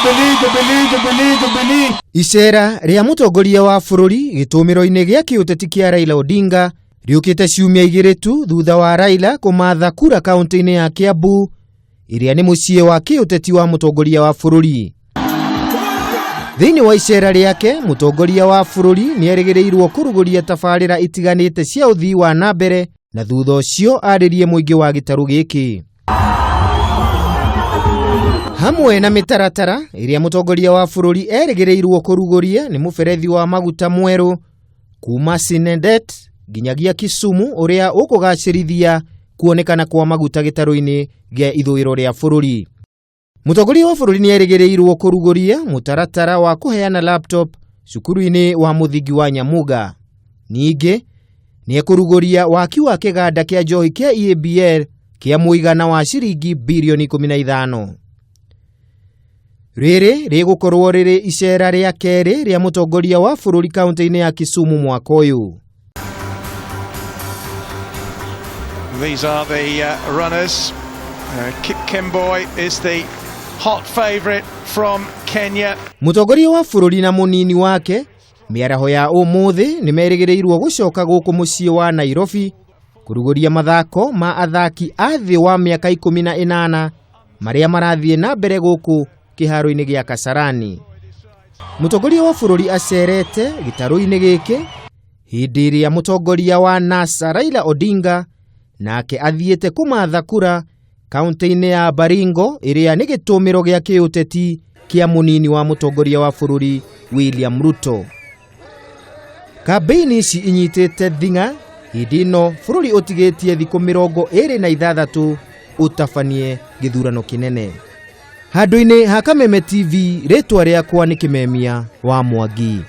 Jubilee, Jubilee, Jubilee, Jubilee. Icera rĩa mũtongoria wa bũrũri gĩtũmĩro-inĩ gĩa kĩũteti kĩa Raila Odinga rĩũkĩte ciumia igĩrĩ tu thutha wa Raila kũmatha kura kaunti-inĩ ya Kiambu ĩrĩa nĩ mũciĩ wa kĩũteti wa mũtongoria wa bũrũri. Thĩinĩ wa icera rĩake, mũtongoria wa bũrũri nĩ erĩgĩrĩirwo kũrugũria tabarĩra itiganĩte cia ũthii wa na mbere na thutha ũcio arĩrie mũingĩ wa gĩtarũ gĩkĩ. Hamwe na mĩtaratara ĩrĩa mũtongoria wa bũrũri erĩgĩrĩirwo kũrugũria nĩ mũberethi wa maguta mwerũ kuma Sinendet nginyagia Kisumu ũrĩa ũkũgacĩrithia kuonekana kwa maguta gĩtarũ-inĩ gĩa ithũĩro rĩa bũrũri. Mũtongoria wa bũrũri nĩ erĩgĩrĩirwo kũrugũria mũtaratara wa kũheana laptop cukuru-inĩ wa mũthingi wa Nyamuga. Ningĩ nĩ ekũrugũria waki wa kĩganda kĩa njohi kĩa EABL kĩa mũigana wa ciringi birioni 15. Rĩrĩ rĩgũkorwo rĩrĩ icera rĩa kerĩ rĩa mũtongoria wa bũrũri kaunti-inĩ ya Kisumu mwaka ũyũ. These are the runners. Kipkemboi is the hot favourite from Kenya. Mũtongoria wa bũrũri na mũnini wake mĩaraho ya ũmũthĩ nĩ merĩgĩrĩirwo gũcoka gũkũ mũciĩ wa Nairobi kũrugũria mathako ma athaki a thĩ wa mĩaka 18 marĩa marathiĩ na mbere gũkũ kĩharo-inĩ gĩa Kasarani. Mũtongoria wa bũrũri acerete gĩtarũ-inĩ gĩkĩ hĩndĩ ĩrĩa mũtongoria wa NASA Raila Odinga nake athiĩte kũmatha kura kaunti-inĩ ya Baringo ĩrĩa nĩ gĩtũmĩro gĩa kĩũteti kĩa mũnini wa mũtongoria wa bũrũri William Ruto. Kambĩini ici inyitĩte thing'a hĩndĩ ĩno bũrũri ũtigĩtie thikũ 26 ũtabanie gĩthurano kĩnene. Handũ-inĩ ha Kameme TV, rĩtwa rĩakwa nĩ Kĩmemia wa Mwangi.